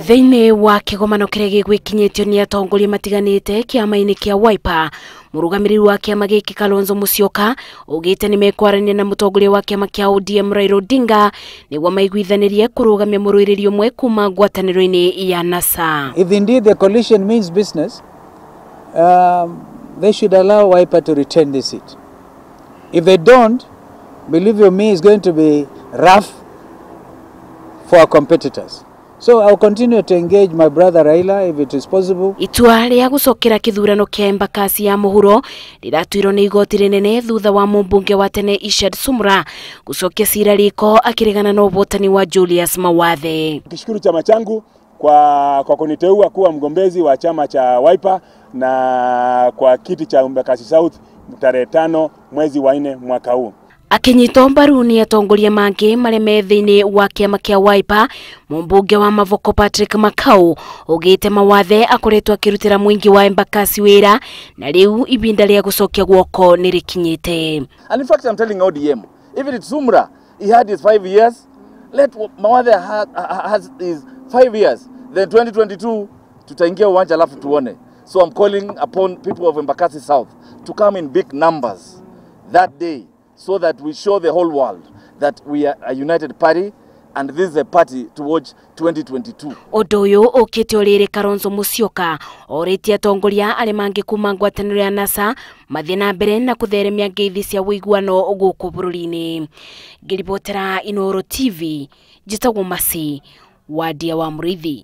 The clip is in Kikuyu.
Thĩinĩ wa kĩgomano kĩrĩa gĩgwĩkinyĩtio nĩ atongoria matiganĩte kĩama-inĩ kĩa Wiper, mũrũgamĩrĩri wa kĩama gĩkĩ Kalonzo Musyoka augĩte nĩ mekwaranĩria na mũtongoria wa kĩama kĩa ODM Raila Odinga nĩguo maiguithanĩrie kũrũgamia mũrũĩrĩri ũmwe kuma ngwatanĩro-inĩ ya NASA. If indeed the coalition means business, they should allow Wiper to retain the seat. If they don't, believe you me, it's going to be rough for our competitors. So I'll continue to engage my brother Raila if it is possible. Itua rĩa gũcokera kĩthurano kĩa Embakasi ya mũhuro rĩratuirwo nĩ igoti rĩnene thutha wa mũmbunge wa tene Ishad Sumra gũcokia cira riko akĩregana na ũhotani wa Julius Mawathe. Kishukuru chama changu kwa kuniteua kuwa mgombezi wa chama cha Wiper na kwa kiti cha Embakasi South tarehe 5 mwezi wa 4 mwaka huu. Akinyitwo mbaru ni atongoria mangĩ marĩa me thĩinĩ wa kĩama kĩa Wiper, mũmbunge wa Mavoko Patrick Makau augĩte Mawathe akoretwo akĩrutĩra mũingĩ wa Embakasi wĩra na rĩu ibinda rĩa gũcokia guoko nĩ rĩkinyĩte. And in fact I'm telling ODM, even it's Sumra, he had his 5 years, let Mawathe has his 5 years, then 2022 tutaingia uwanja alafu tuone. So I'm calling upon people of Embakasi South to come in big numbers that day, so that we show the whole world that we are a united party and this is a party to watch 2022. Ũndũ ũyũ ũkĩte ũrĩrĩ Kalonzo Musyoka orĩtie atongoria arĩa mangĩ kuma ngwatanĩro ya NASA mathiĩ na mbere na kũtheremia ngeithi cia ũiguano gũkũ bũrũri-inĩ. Ngĩribotera Inooro TV, njĩtagwo Mercy Wadia wa Mũrĩithi.